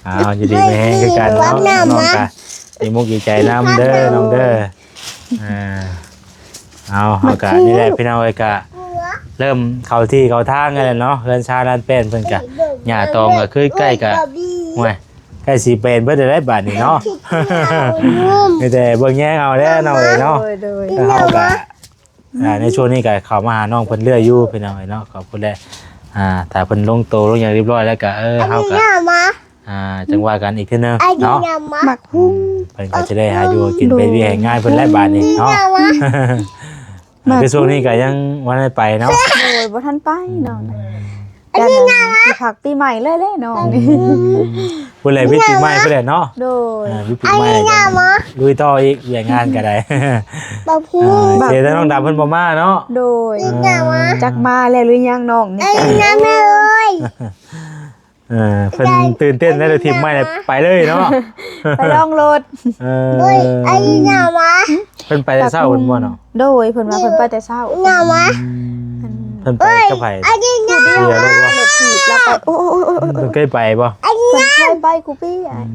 ອ້າວ ຢູ່ດີມີແຮງຄືກັນເນາະ ນ້ອງກະດີມຸກດີໃຈນຳເດີ ນ້ອງເດີ ອ່າ ເອົາ ເຮົາກະນີ້ແຫຼະ ພີ່ນ້ອງເອີຍ ກະເລີ່ມເຂົ້າທີ່ເຂົ້າທາງກັນແລ້ວເນາະ ເຮືອນຊານລານແປ້ນເພິ່ນກະ ຫຍ້າຕອງກະຄືໃກ້ກະ ໂອ້ຍ ໃກ້ຊິເປັນເບິດແລ້ວບາດນີ້ເນາະ ມີແຕ່ເບິ່ງແຍງເອົາແລ້ວ ໂດຍ ນ້ອງເອີຍເນາະ ໂດຍ ໂດຍ ເຮົາກະ ອ່າ ໃນຊ່ວງນີ້ກະເຂົ້າມາຫານ້ອງເພິ່ນເລື້ອຍຢູ່ ພີ່ນ້ອງເອີຍເນາະ ຂອບຄຸນແຫຼະ ອ່າ ຖ້າເພິ່ນລົງໂຕລົງຫຍັງຮຽບຮ້ອຍແລ້ວກະ ເອີ ເຮົາກະ ອ່າ ຈັ່ງວ່າກັນອີກເທື່ອໜຶ່ງເນາະ ໝາກຫຸ່ງ ເພິ່ນກະຈະໄດ້ຫາຢູ່ກິນ ໂດຍ ໄປວຽກງານເພິ່ນແຫຼະບາດນີ້ເນາະ ຄືຊ່ວງນີ້ກະຍັງບໍ່ໄດ້ໄປເນາະ ໂດຍ ບໍ່ທັນໄປເນາະ ອືມ ອັນນີ້ນະ ຊິພັກປີໃໝ່ເລີຍແຫຼະນ້ອງ ອືມ ພຸ້ນແຫຼະ ວິກປີໃໝ່ພຸ້ນແຫຼະເນາະ ໂດຍ ອ່າ ວິກປີໃໝ່ ອັນນີ້ນະ ລຸຍຕໍ່ອີກ ວຽກງານກະໄດ້ ບໍ່ພູ ອ່າ ເສຍແຕ່ນ້ອງດຳເພິ່ນບໍ່ມາເນາະ ໂດຍ ອ່າ ຈັກມາແລ້ວຫຼືຍັງນ້ອງນີ້ ອັນນີ້ນະແມ່ເອີຍ ເອີ ເພິ່ນຕື່ນເຕັ້ນໄດ້ລົດຖີບໃໝ່ ໄປເລີຍເນາະ ໄປລອງລົດ. ເອີ ເພິ່ນໄປແຕ່ເຊົ້າເພິ່ນບໍ່ເນາະ? ໂດຍ ເພິ່ນວ່າເພິ່ນໄປແຕ່ເຊົ້າ. ເພິ່ນໄປກັບໃຜ? ຜູ້ດຽວ ລົດຖີບລາວໄປ. ໂອ້ຍໆໆໆ ເພິ່ນເຄີຍໄປບໍ່? ເພິ່ນເຄີຍໄປກູປີອ້າຍ.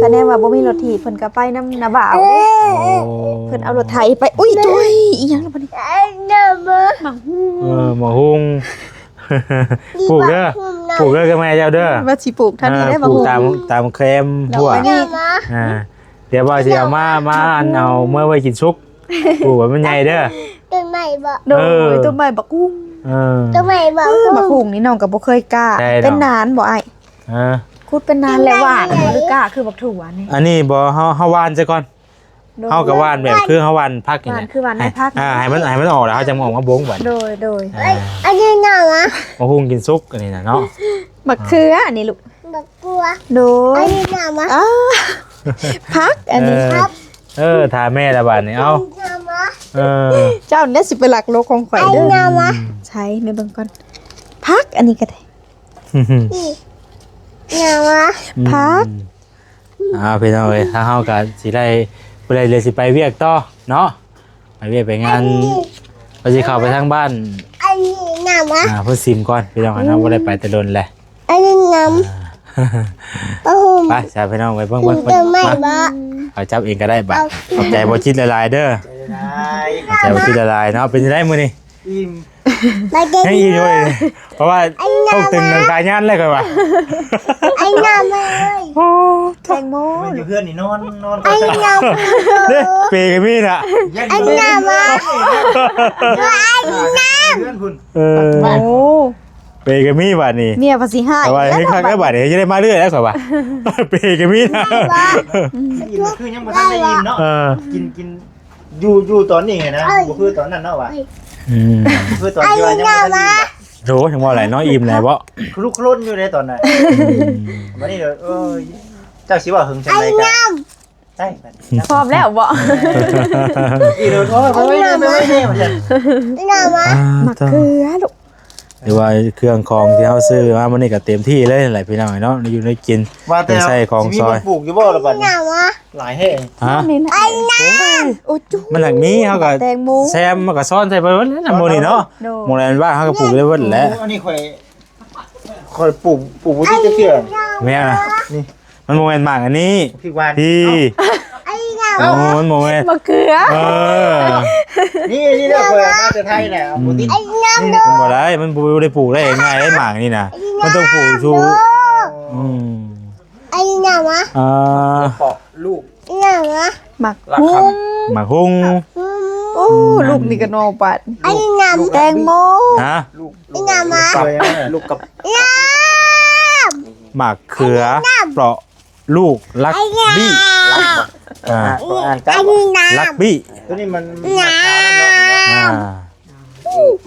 ກະແນມວ່າບໍ່ມີລົດຖີບ ເພິ່ນກະໄປນຳນ້າບ່າວເດ້. ໂອ້ ເພິ່ນເອົາລົດໄຖໄປ. ອຸ້ຍ ໂອ້ຍ ອີ່ຫຍັງລະບັດນີ້? ໝາກຫຸ່ງ. ເອີ ໝາກຫຸ່ງ. ປູກເດີ ປູກເດີກັບແມ່ເຈົ້າເດີ. ວ່າຊິປູກທາງນີ້ໄດ້ໝາກຫຸ່ງ ຕາມ ຕາມແຄມຫົວ. ອ່າ ດຽວວ່າຊິເອົາມາ ມາອັນເອົາເມືອໄວ້ກິນສຸກ. ປູກໃຫ້ມັນໃຫຍ່ເດີ. ຕົ້ນໄມ້ບໍ່? ໂດຍ ເອີ ຕົ້ນໄມ້ບັກຫຸ່ງ. ເອີ ຕົ້ນໄມ້ບັກຫຸ່ງ. ເອີ ໝາກຫຸ່ງນີ້ນ້ອງກໍບໍ່ເຄີຍກ້າ. ເປັນນານບໍ່ອ້າຍ? ຂຸດເປັນນານແລ້ວຫວານບໍ່ ຫຼືກ້າຄືບັກຖົ່ວນີ້? ອັນນີ້ບໍ່ ເຮົາ ເຮົາຫວ່ານຊະກ່ອນ. ໂດຍ ເຮົາກໍຫວ່ານແບບຄືເຮົາຫວ່ານຜັກນີ້ແຫຼະ. ຫວ່ານຄືຫວ່ານໃນຜັກ. ອ່າ ໃຫ້ມັນ ໃຫ້ມັນອອກແລ້ວເຮົາຈັ່ງມາອອກມາບົງບັດ. ໂດຍ ໂດຍ. ອ່າ ອັນນີ້ໜ້າວະ ໝາກຫຸ່ງກິນສຸກອັນນີ້ນະເນາະ. ໝາກເຂືອອັນນີ້ລູກ. ບັກກົວ. ໂດຍ ອັນນີ້ໜ້າວະ. ອ່າ ຜັກອັນນີ້. ເອີ ເອີ ຖ້າແມ່ລະບາດນີ້. ເອົ້າ ເອີ ເຈົ້ານີ້ຊິໄປລັກໂລກຂອງຂ້ອຍເດີ. ອັນນີ້ໜ້າວະ. ໃສ່ແມ່ເບິ່ງກ່ອນ ຜັກອັນນີ້ກໍໄດ້. ໜ້າວະ. ຜັກ. ອ່າ ພີ່ນ້ອງເອີຍ ທາງເຮົາກໍຊິໄດ້ ບໍ່ໄດ້ເລີຍ ຊິໄປວຽກຕໍ່ເນາະ ໄປວຽກໄປງານ. ອັນນີ້ ວ່າຊິເຂົ້າໄປທາງບ້ານ. ອັນນີ້ນ້ຳຫວານ. ອ່າ ເພິ່ນຊິມກ່ອນ ພີ່ນ້ອງເນາະ ບໍ່ໄດ້ໄປແຕ່ດົນແຫຼະ. ອັນນີ້ນ້ຳ. ອ່າ ໂອ້ໂຫ ໄປຊະພີ່ນ້ອງ ໄປເບິ່ງ ເບິ່ງ ເບິ່ງ. ເອົາຈັບເອງກໍໄດ້ບາດ. ຂອບໃຈບໍ່ຈິດຫຼາຍໆເດີ. ຂອບໃຈບໍ່ຈິດຫຼາຍໆເນາະ. ເປັນຈັ່ງໃດມື້ນີ້? ອີ່ມ. ຍັງອີກຢູ່ ເພາະວ່າ ໄອ້ນ້ຳ ຕົກຕຶງ ນະ ຂາຍງານແລ້ວຂ້ອຍວ່າ. ໄອ້ນ້ຳເອີຍ ໂອ້ ແຕງໂມ ຢູ່ເຮືອນນີ້ນອນ ນອນ ໄອ້ນ້ຳ ເດ້ ເປກໍມີນະ. ໄອ້ນ້ຳ ໄອ້ນ້ຳ ເຮືອນພຸ້ນ. ເອີ ໂອ້ ເປກໍມີບາດນີ້ ເມຍພາສີຮ້າຍ. ແຕ່ວ່າເຮັດຄັກໄດ້ບາດນີ້ ຈະໄດ້ມາເລື້ອຍແລ້ວຂ້ອຍວ່າ. ເປກໍມີນະ. ອີ່ມຄືຍັງບໍ່ທັນໄດ້ອີ່ມເນາະ. ເອີ ກິນ ກິນ ຢູ່ ຢູ່ຕອນນີ້ນະ ບໍ່ຄືຕອນນັ້ນເນາະວ່າ. ອືມ ບໍ່ຄືຕອນທີ່ວ່າຍັງບໍ່ທັນອີ່ມ. ໂດ ຍັງເວົ້າຫຼາຍເນາະ ອີ່ມແລ້ວເບາະ. ລຸກລົນຢູ່ເດ້ຕອນນັ້ນ. ອືມ ບັດນີ້ ເອີ ເຈົ້າຊິເວົ້າເຖິງຈັ່ງໃດກໍໄດ້. ພ້ອມແລ້ວເບາະ. ອີ່ມ ໂອ້ຍ ໄປໄວ້ແດ່ ໄປໄວ້ແດ່ ວ່າຊັ້ນ. ໝາກເຂືອລູກ. ຫຼືວ່າເຄື່ອງຂອງທີ່ເຮົາຊື້ມາມື້ນີ້ກໍເຕັມທີ່ເລີຍແຫຼະພີ່ນ້ອງເນາະ ຢູ່ໃນກິນ ວ່າແຕ່ ໃຊ້ຂອງຊອຍ. ຊິມີບໍ່ປູກຢູ່ບໍ່ລະບັດນີ້? ຫຼາຍແຮງ. ຮະ? ໂອ້ຍ ມັນຫາກມີ ເຮົາກໍແຊມ ເຮົາກໍຊ້ອນໃສ່ເບິດແລ້ວນະ ໝູ່ນີ້ເນາະ. ໂດຍ ໝູ່ໃດມັນວ່າງເຮົາກໍປູກໄດ້ເບິດແຫຼະ. ອັນນີ້ຂ້ອຍ ຂ້ອຍປູກ ປູກບໍ່ຕິດຈັກເທື່ອ. ແມ່ນນະ ນີ້ ມັນບໍ່ແມ່ນໝາກອັນນີ້ ພິກຫວານ ພີ ເອົ້າ ມັນບໍ່ແມ່ນ ມະເຂືອ. ເອີ ນີ້ ນີ້ເດີ ຂ້ອຍເອົາມາແຕ່ໄທນະ ບໍ່ຕິດ. ມັນບໍ່ໄດ້ ມັນບໍ່ໄດ້ປູກໄດ້ງ່າຍໄດ້ໝາກນີ້ນະ ມັນຕ້ອງປູກຢູ່. ອືມ ອັນນີ້ນະວະ ອ່າ ເປາະລູກ ອີຫຍັງວະ? ໝາກຫຸ່ງ ໝາກຫຸ່ງ. ໂອ້ ລູກນີ້ກໍໜໍ່ປານ ອັນນີ້ນະ ແຕງໂມ. ຮະ? ລູກ ລູກ ອີຫຍັງວະ? ລູກກັບ ຫຍ້າ ໝາກເຂືອ ເປາະລູກລັກບີ້. ອ່າ ອັນນີ້ນະ ລັກບີ້. ຕົວນີ້ມັນ ຫຍ້າ ອ່າ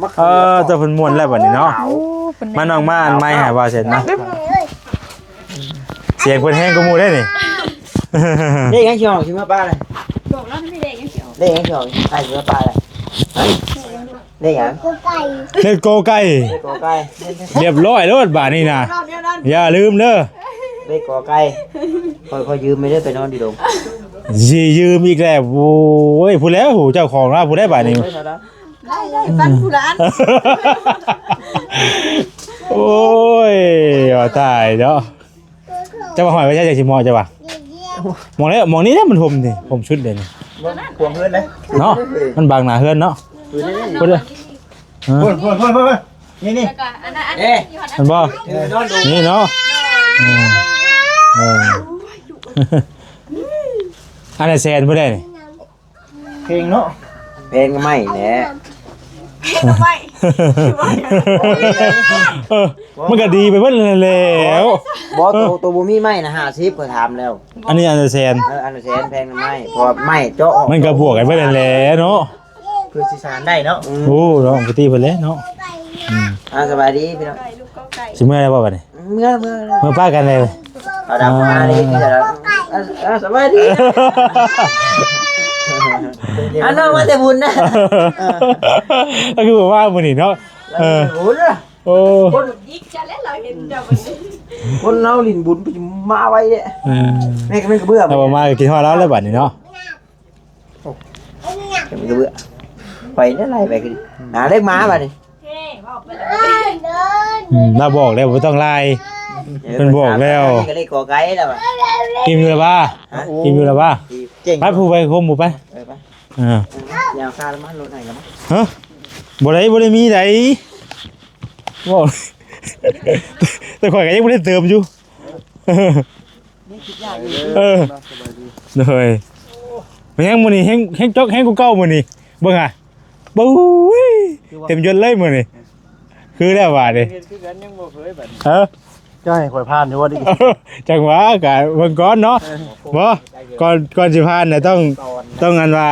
ມະເຂືອ ເອີ ເຈົ້າເພິ່ນມ່ວນແລ້ວບັດນີ້ເນາະ. ໂອ້ ມານ້ອງ ມາອັນໄມ້ໃຫ້ວ່າເສັດນະ. ສຽງເພິ່ນແຮງກວ່າໝູ່ເດ້ນີ້. ເລກຫຍັງຊິອອກ ຊິເມືອປາເລີຍ? ບອກລາວ ເລກຫຍັງຊິອອກ ເລກຫຍັງຊິອອກ ອ້າຍຊິເມືອປາເລີຍ. ຮະ? ເລກຫຍັງ? ເລກກໍໄກ່ ເລກກໍໄກ່. ລຽບຮ້ອຍໂລດບາດນີ້ນະ ຢ່າລືມເດີ ເລກກໍໄກ່. ຂ້ອຍ ຂ້ອຍຢືມໄປເດີ ໄປນອນຢູ່ດົງ. ຊິຢືມອີກແລ້ວ ໂອ້ຍ ຜູ້ແລ້ວ ເຈົ້າຂອງລາວຜູ້ໃດບາດນີ້. ໄດ້ ໄດ້ ປັນຜູ້ລະອັນ. ໂອ້ຍ ວ່າຕາຍເນາະ. ເຈົ້າວ່າຫ້ອຍໄວ້ໃສຈັ່ງຊິເໝາະ ເຈົ້າວ່າ? ໝ່ອງນີ້ ໝ່ອງນີ້ແຫຼະ ມັນຮົ່ມນີ້ ຮົ່ມສຸດເດນີ້. ຂວາງເຮືອນເດ້ ເນາະ ມັນບັງໜ້າເຮືອນເນາະ. ພຸ້ນເດ້ ພຸ້ນ ພຸ້ນ ພຸ້ນ ນີ້ ນີ້ ແລ້ວກໍອັນນັ້ນ ອັນນີ້ ເອີ ອັນນີ້ ເຫັນບໍ່? ເອີ ນີ້ເນາະ. ອືມ ເອີ ອັນນັ້ນແສນຜູ້ໃດນີ້? ແພງເນາະ ແພງໄມ້ແຫຼະ ແພງໄມ້. ເອີ ມັນກໍດີໄປເບິດແລ້ວ. ບໍ່ ໂຕ ໂຕບໍ່ມີໄມ້ນະ ຫ້າສິບ ຂ້ອຍຖາມແລ້ວ. ອັນນີ້ອັນລະແສນ ເອີ ອັນລະແສນ ແພງໄມ້ ເພາະວ່າໄມ້ເຈາະອອກ ມັນກໍບວກກັນເບິດແລ້ວເນາະ ເພື່ອຊິສານໄດ້ເນາະ. ອືມ ໂອ້ ເນາະ ປະຕິເພິ່ນແຫຼະເນາະ. ອືມ ອ່າ ສະບາຍດີພີ່ນ້ອງ ຊິເມືອແລ້ວບໍ່ບັດນີ້? ເມືອ ເມືອ ເມືອປະກັນເລີຍ. ເອົາດຳມາເລີຍ ອ່າ ສະບາຍດີ. ອັນນັ້ນມາແຕ່ບຸນນະ ກໍຄືວ່າມື້ນີ້ເນາະ. ເອີ ບຸນນະ. ໂອ້ ຄົນອີກຈະແລ້ວ ເຮົາເຫັນເຈົ້າບັດນີ້ ຄົນເຮົາຫຼິ້ນບຸນໄປມາໄວເດ້. ເອີ ແມ່ນກໍ ແມ່ນກະເບື່ອ ຖ້າບໍ່ມາກໍຄິດຮອດລາວແລ້ວບັດນີ້ເນາະ. ແມ່ນກະເບື່ອ ໄປໄດ້ໄລ່ໄປຄື ຫາເລກມາບັດນີ້. ອືມ ລາວບອກແລ້ວບໍ່ຕ້ອງລາຍ ເອີ ເພິ່ນບອກແລ້ວ ນີ້ກໍເລກກໍໄກ່ແລ້ວ ອີ່ມຢູ່ລະບໍ່? ຮະ? ອີ່ມຢູ່ລະບໍ່? ເກັ່ງ ໄປ ຜູ້ໄປຄົມຜູ້ໄປ ເອີ ໄປ ເອີ ຢາວຄາລະມາລົດໃຫ້ລະມາ. ຮະ? ບໍ່ໄດ້ ບໍ່ໄດ້ມີໃດ ເວົ້າ ແຕ່ຂ້ອຍກໍຍັງບໍ່ໄດ້ເຕີມຢູ່. ເອີ ໂດຍ ແມ່ນຫຍັງມື້ນີ້ແຮງ ແຮງຈົກແຮງກວ່າເກົ່າມື້ນີ້ ເບິ່ງຫາ ໂອ້ຍ ເຕັມຍົດເລີຍມື້ນີ້ ຄືແລ້ວບາດນີ້ ເຮັດຄືກັນຍັງບໍ່ເຄີຍບາດນີ້. ເອີ ເຈົ້າໃຫ້ຂ້ອຍຜ່ານຢູ່ບໍ່ນີ້? ຈັ່ງຫວະ ກະເບິ່ງກ່ອນເນາະ. ເອີ ບໍ່ ກ່ອນ ກ່ອນຊິຜ່ານນະ ຕ້ອງ ຕ້ອງອັນວ່າ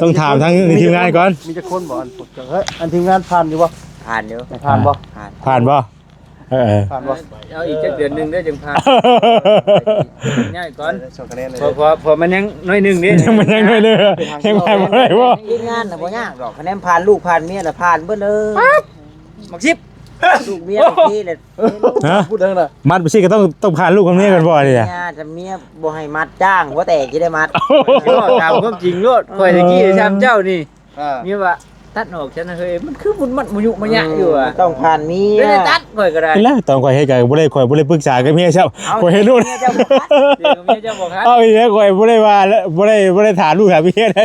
ຕ້ອງຖາມທາງທີມງານກ່ອນ. ມີຈັກຄົນບໍ່ ອັນ ເອີ ອັນທີມງານຜ່ານຢູ່ບໍ່? ຜ່ານຢູ່. ຜ່ານບໍ່? ຜ່ານ ຜ່ານບໍ່? ເອີ ເອີ ຜ່ານບໍ່? ເອົາອີກຈັກເດືອນໜຶ່ງເດີຈຶ່ງຜ່ານ ງ່າຍກ່ອນ ສອງຄະແນນເລີຍ ເພາະ ເພາະ ເພາະມັນຍັງໜ້ອຍໜຶ່ງເດ້ ມັນຍັງໜ້ອຍໜຶ່ງ ຍັງຜ່ານບໍ່ໄດ້ບໍ່? ທີມງານນະບໍ່ຍາກດອກ ຄະແນນຜ່ານລູກຜ່ານເມຍລະຜ່ານເບິດເລີຍ. ບັກສິບ ລູກເມຍໂອເຄແລ້ວ. ຮະ? ມັດບໍ່ຊິກໍຕ້ອງ ຕ້ອງຜ່ານລູກກັບເມຍກ່ອນບໍ່ນີ້ນະ? ເມຍ ຖ້າເມຍບໍ່ໃຫ້ມັດຈ້າງ ຫົວແຕກຊິໄດ້ມັດ. ເວົ້າຕາມຄວາມຈິງໂລດ ຂ້ອຍຕະກີ້ຊ້ຳເຈົ້ານີ້ ອ່າ ມີວ່າຕັດອອກຊັ້ນນະເຮີຍ ມັນຄືບຸນມັດມາຍຸມາຍະຢູ່ວ່າ ອືມ ຕ້ອງຜ່ານເມຍ ໄດ້ຕັດຂ້ອຍກໍໄດ້. ແລ້ວຕອນຂ້ອຍເຮັດກໍບໍ່ໄດ້ ຂ້ອຍບໍ່ໄດ້ປຶກສາກັບເມຍຊ້ຳ ຂ້ອຍເຮັດໂລດ. ເມຍເຈົ້າບໍ່ຄັດ ເມຍເຈົ້າບໍ່ຄັດ ເອົາອີກແລ້ວ ຂ້ອຍບໍ່ໄດ້ວ່າ ບໍ່ໄດ້ ບໍ່ໄດ້ຖາມລູກຖາມເມຍໄດ້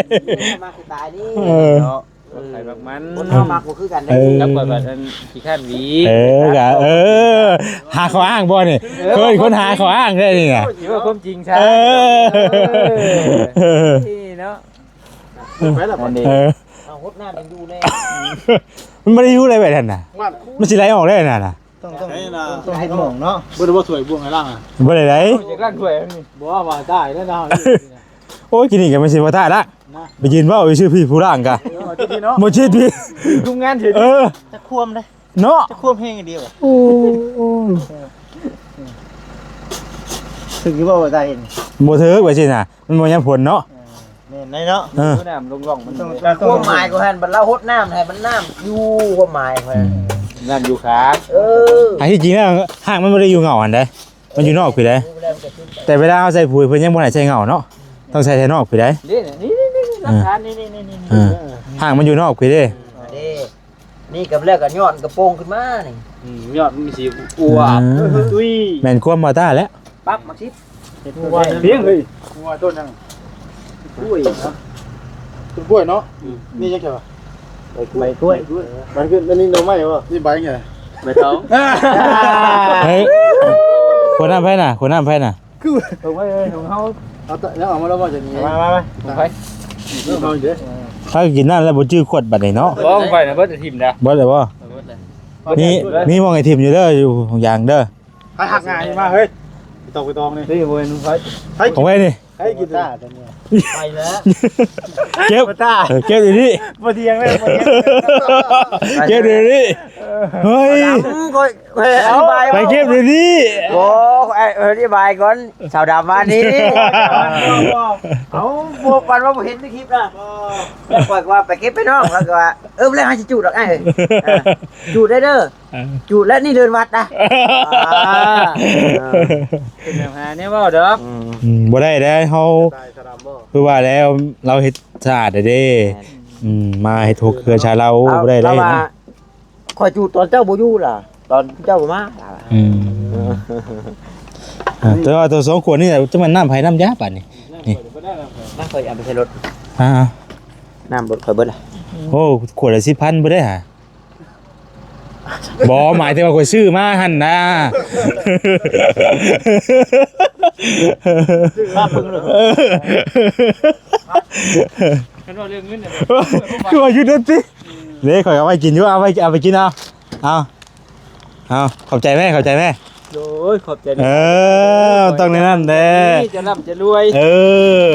ມັກສະຕາຍນີ້ ເອີ ເນາະ ມັກໃຜມັກມັນ ຄົນເຮົາມັກບໍ່ຄືກັນເດ້. ເອີ ກັບຂ້ອຍບັດອັນຂີ້ຄ້ານຫວີ ເອີ ກະ ເອີ ຫາຂໍ້ອ້າງບໍ່ນີ້? ເອີ ເຄີຍຄົນຫາຂໍ້ອ້າງໄດ້ນີ້ນະ ຊິເວົ້າຄວາມຈິງຊະ. ເອີ ເອີ ນີ້ເນາະ. ໄປລະບັດນີ້ ເອີ ເອົາຫົດນ້ຳຍັງຢູ່ແນ່ ມັນບໍ່ໄດ້ຢູ່ໄດ້ແບບນັ້ນນະ ມັນຊິໄຫຼອອກໄດ້ນັ້ນນະ. ຕ້ອງ ຕ້ອງ ຕ້ອງເຮັດໝ່ອງເນາະ ບໍ່ໄດ້ບໍ່ຖ້ວຍບ່ວງໃຫ້ລ້າງອະ ບໍ່ໄດ້ໄດ໋ ຢາກລ້າງຖ້ວຍນີ້ ບໍ່ວ່າຕາຍແລ້ວນະ. ໂອ້ຍ ກິນນີ້ກໍມັນຊິບໍ່ຕາຍລະ ໄປຢືນເວົ້າຢູ່ຊື່ ພີ່ຜູ້ລ້າງກະ ເອີ ມາຊິພີ່ເນາະ ບໍ່ຊິພີ່ ໂຮງງານເຖື ເອີ ຈະຄວາມເດ້ ເນາະ ຈະຄວາມແຮງອີ່ຫຼີຫວະ. ໂອ້ຍ ຖືກຢູ່ບໍ່ວ່າຕາເຫັນ ບໍ່ຖືກວ່າຊີ້ນະ ມັນບໍ່ຍາມຝົນເນາະ. ເອີ ແມ່ນໄດ໋ເນາະ ເອີ ນ້ຳລົງຮ່ອງມັນ ຄວາມໝາຍຂອງຫັ້ນ ບັດລາວຫົດນ້ຳໃຫ້ມັນ ນ້ຳຢູ່ ຄວາມໝາຍຂອງ ອືມ ນ້ຳຢູ່ຂາງ ເອີ ອັນທີ່ຈິງແລ້ວຮາກມັນບໍ່ໄດ້ຢູ່ເຫງົ້າຫັ້ນເດ້ ມັນຢູ່ນອກພີ້ເດ້ ແຕ່ເວລາເຮົາໃສ່ປຸ໋ຍເພິ່ນຍັງບໍ່ໃຫ້ໃສ່ເຫງົ້າເນາະ ຕ້ອງໃສ່ແຕ່ນອກພີ້ເດ້. ນີ້ ນີ້ ນີ້ ນີ້ ຫຼັກຖານ ນີ້ ນີ້ ນີ້ ເອີ ຮາກມັນຢູ່ນອກພີ້ເດ້ ເດ້. ນີ້ກໍແລ້ວກໍຍ້ອນກະໂປງຂຶ້ນມານີ້ ອືມ ຍອດມັນຊິອວບ ອືມ ຕຸ້ຍ ແມ່ນຄວາມບໍ່ຕາແລ້ວ ປັບມາຊິ ເຮັດພຽງເຮີ້ຍ ວ່າຕົ້ນຫຍັງ ກ້ວຍເນາະ ຕົ້ນກ້ວຍເນາະ ອືມ ນີ້ຫຍັງແທ້ວະ ໃບກ້ວຍ ມັນຄື ອັນນີ້ໜໍ່ໄມ້ບໍ່ ນີ້ໃບຫຍັງ ໃບຕອງ ເຮີ້ຍ ຂວດນ້ຳໃຜນະ ຂວດນ້ຳໃຜນະ? ຄືເອົາໄວ້ຂອງເຮົາ ເອົາແຕ່ ເອົາມາແລ້ວບໍ່ຈະມີ ມາ ມາ ມາ ຂອງໃຜ ຂອງເຮົາເດ້ ຖ້າກິນນ້ຳແລ້ວບໍ່ຈື່ຂວດບັດນີ້ເນາະ ຂອງຂ້ອຍນະເບິດຖິ້ມນະ ເບິດແລ້ວບໍ່? ເບິດແລ້ວ ມີ ມີໝ່ອງໃຫ້ຖິ້ມຢູ່ເດີ ຢູ່ຂອງຢາງເດີ ໃຜຫັກງ່າຍມາເຮີ້ຍ ໄປຕອກໄປຕອງນີ້ ນີ້ບໍ່ແມ່ນຂອງໃຜ ຂອງໃຜນີ້ ໃຜກິນຕາຕົວນີ້ ໄປແລ້ວ ເກັບ ເກັບຢູ່ນີ້ ບໍ່ຖຽງເລີຍ ບໍ່ຖຽງ ເກັບຢູ່ນີ້ ເຮີ້ຍ ຂ້ອຍ ຂ້ອຍອະທິບາຍ ໄປເກັບຢູ່ນີ້ ໂອ້ ຂ້ອຍອະທິບາຍກ່ອນ ສາວດຳມານີ້ ເອົາ ບໍ່ ປານວ່າບໍ່ເຫັນໃນຄລິບນະ ແລ້ວຂ້ອຍກໍວ່າໄປເກັບໄປນ້ອງ ແລ້ວກໍວ່າ ເອີ ແລ້ວເຮົາຊິຈູດດອກອ້າຍ ອ່າ ຈູດໄດ້ເດີ ອ່າ ຈູດແລ້ວນີ້ເດີນວັດນະ ອ່າ ເປັນແນວຫາແນວເວົ້າດອກ ອືມ ອືມ ບໍ່ໄດ້ເດ້ ເຮົາ ສະຕາຍສະດຳບໍ່ ຄືວ່າແລ້ວ ລາວເຮັດສະອາດເດ້ ແມ່ນ ອືມ ມາເຮັດຫົກເຮືອນຊາລາວ ເອົາ ບໍ່ໄດ້ເດ້ ລາວວ່າ ຂ້ອຍຈູດຕອນເຈົ້າບໍ່ຢູ່ລະ ຕອນເຈົ້າບໍ່ມາລະ ອືມ ອ່າ ແຕ່ວ່າຕົວສອງຂວດນີ້ແຫຼະ ຈະແມ່ນນ້ຳໃຜນ້ຳຢາບາດນີ້ ນີ້ ນ້ຳຂ້ອຍເອົາໄປໃສ່ລົດ ອ່າ ນ້ຳລົດຂ້ອຍເບິດລະ ໂອ້ ຂວດລະສິບພັນບໍ່ໄດ້ຫາ ບໍ່ ໝາຍເຖິງວ່າຂ້ອຍຊື້ມາຫັ້ນນະ ຊື້ມາເບິ່ງເລີຍ ເອີ ຄັນວ່າເລື່ອງເງິນນີ້ ຄືວ່າຢຸດລົດຕິ ເດ້ ຂ້ອຍເອົາໄວ້ກິນຢູ່ ເອົາໄວ້ ເອົາໄປກິນເອົາ ເອົາ ເອົາ ຂອບໃຈແມ່ ຂອບໃຈແມ່ ໂອ້ຍ ຂອບໃຈ ເອີ ຕ້ອງແນວນັ້ນແຫຼະ ຈະລ່ຳຈະລວຍ ເອີ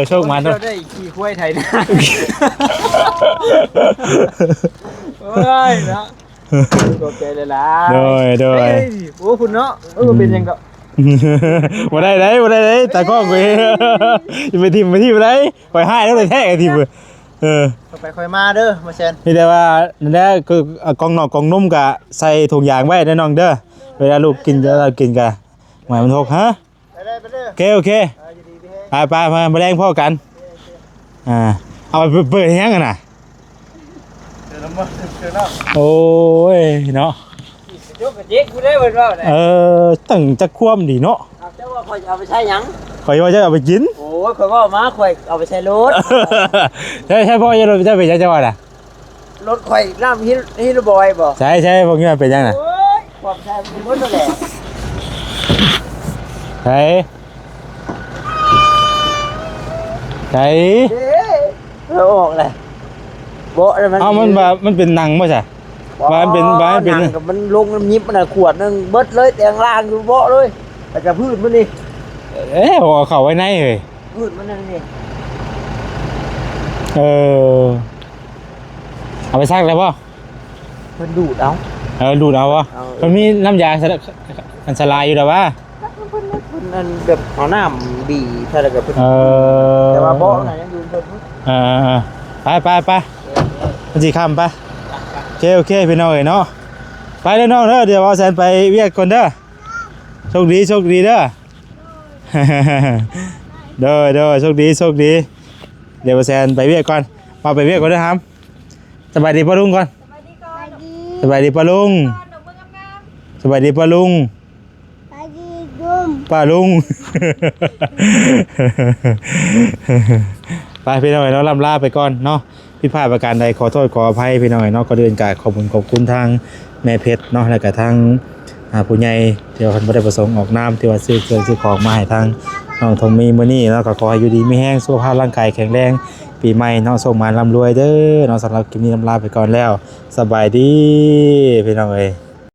ໂຊກໝານເນາະ ເຈົ້າໄດ້ຂີ່ຄວາຍໄຖນາ ໂອ້ຍເນາະ ຂອບໃຈຫຼາຍໆ ໂດຍ ໂດຍ ເອີຍ ໂອ້ ພຸ້ນເນາະ ເອີ ບໍ່ເປັນຫຍັງດອກ ບໍ່ໄດ້ເດ້ ບໍ່ໄດ້ເດ້ ຕາກ້ອງເວີຍ ຢ່າໄປຖິ້ມ ໄປຖິ້ມໄດ້ ຂ້ອຍຮ້າຍແລ້ວແທ້ໆ ໄອ້ທີ່ເວີຍ ເອີ ຄ່ອຍໄປຄ່ອຍມາເດີ ບໍ່ແຊນ. ມີແຕ່ວ່ານັ້ນແຫຼະ ຄື ອາ ກ່ອງນອກກ່ອງນົມກະໃສ່ຖົງຢາງໄວ້ເດີນ້ອງເດີ ເວລາລູກກິນ ເວລາກິນກະ ໝາຍມັນຫົກ ຮະ? ໄປເດີ ໄປເດີ ໂອເຄ ໂອເຄ ເອີ ຢູ່ດີມີແຮງ ໄປໆ ມາ ມາແລງພໍ້ກັນ. ອ່າ ເອົາໄປເປີດຫຍັງຫັ້ນນະ? ເຕີມນ້ຳມັນ ເຕີມນ້ຳ. ໂອ້ຍເນາະ ຈົກກະຈິກຜູ້ໃດເພິ່ນເວົ້ານະ. ເອີ ຕັ້ງຈັກຄວາມດີເນາະ. ເອົາ ເຈົ້າວ່າຂ້ອຍເອົາໄປໃຊ້ຫຍັງ? ຂ້ອຍວ່າເຈົ້າເອົາໄປກິນ. ໂອ້ຍ ຂ້ອຍເວົ້າມາ ຂ້ອຍເອົາໄປໃສ່ລົດ. ໃຊ່ ໃຊ່ ພໍ່ເຈົ້າ ເຈົ້າເປັນຫຍັງເຈົ້າວ່ານະ? ລົດຂ້ອຍນ້ຳຮິລະບອຍບໍ່? ໃຊ່ ໃຊ່ ພວກນີ້ມັນເປັນຫຍັງນະ? ໂອ້ຍ ຂອບໃຈມັນໝົດແລ້ວແຫຼະ. ໃຊ່ ໃສ່ ເດ້ ເອົາອອກແຫຼະ. ເບາະມັນ ເອົ້າ ມັນວ່າມັນເປັນໜັງບໍ່ຊະ? ວ່າມັນເປັນ ອໍ ວ່າມັນເປັນ ໜັງ ມັນລົງນ້ຳຍິບມັນນະ ຂວດໜຶ່ງເບິດເລີຍ ແຕ່ງລ່າງຢູ່ເບາະເລີຍ ແລ້ວກະພື້ນມັນນີ້. ເອີ ເອົາເຂົ້າໄວ້ໃນເຮີ້ຍ ພື້ນມັນນັ້ນນີ້. ເອີ ເອົາໄປຊັກໄດ້ບໍ່? ເພິ່ນດູດເອົາ. ເອີ ດູດເອົາບໍ່? ເອີ ເພິ່ນມີນ້ຳຢາສະ ອັນສະຫຼາຍຢູ່ດອກຫວາ? ເພິ່ນ ເພິ່ນ ເພິ່ນອັນແບບເອົານ້ຳບີໃສ່ແລ້ວກໍເພິ່ນ. ເອີ ແຕ່ວ່າເບາະນັ້ນຍັງຢູ່ເທິງພຸ້ນ. ເອີ ເອີ ເອີ ໄປ ໄປ ໄປ ມັນຊິຄ່ຳໄປ. ໂອເຄ ໂອເຄ ພີ່ນ້ອງເອີຍເນາະ ໄປເດີນ້ອງເດີ ດຽວບ່າວແສນໄປວຽກກ່ອນເດີ. ໂຊກດີ ໂຊກດີເດີ. ໂດຍ ໂດຍ ໂຊກດີ ໂຊກດີ. ດຽວບ່າວແສນໄປວຽກກ່ອນ ມາໄປວຽກກ່ອນເດີຫຳ. ສະບາຍດີປ້າລຸງກ່ອນ. ສະບາຍດີກ່ອນ. ສະບາຍດີປ້າລຸງ. ສະບາຍດີປ້າລຸງ. ສະບາຍດີລຸງ. ປ້າລຸງ. ໄປພີ່ນ້ອງເອີຍເນາະ ລ່ຳລາໄປກ່ອນເນາະ. ຜິດພາດປະການໃດ ຂໍໂທດຂໍອະໄພພີ່ນ້ອງເອີຍເນາະ. ກ່ອນອື່ນກະຂອບຄຸນ ຂອບຄຸນທາງແມ່ເພັດເນາະ ແລ້ວກະທາງ ອ່າ ຜູ້ໃຫຍ່ທີ່ວ່າເພິ່ນບໍ່ໄດ້ປະສົງອອກນາມ ທີ່ວ່າຊື້ເຄື່ອງຊື້ຂອງມາໃຫ້ທາງນ້ອງທອງມີມື້ນີ້ເນາະ. ກໍຂໍໃຫ້ຢູ່ດີມີແຮງ ສຸຂະພາບຮ່າງກາຍແຂງແຮງ ປີໃໝ່ເນາະ ໂຊກໝານລ່ຳລວຍເດີເນາະ. ສຳລັບຄລິບນີ້ລ່ຳລາໄປກ່ອນແລ້ວ ສະບາຍດີພີ່ນ້ອງເອີຍ.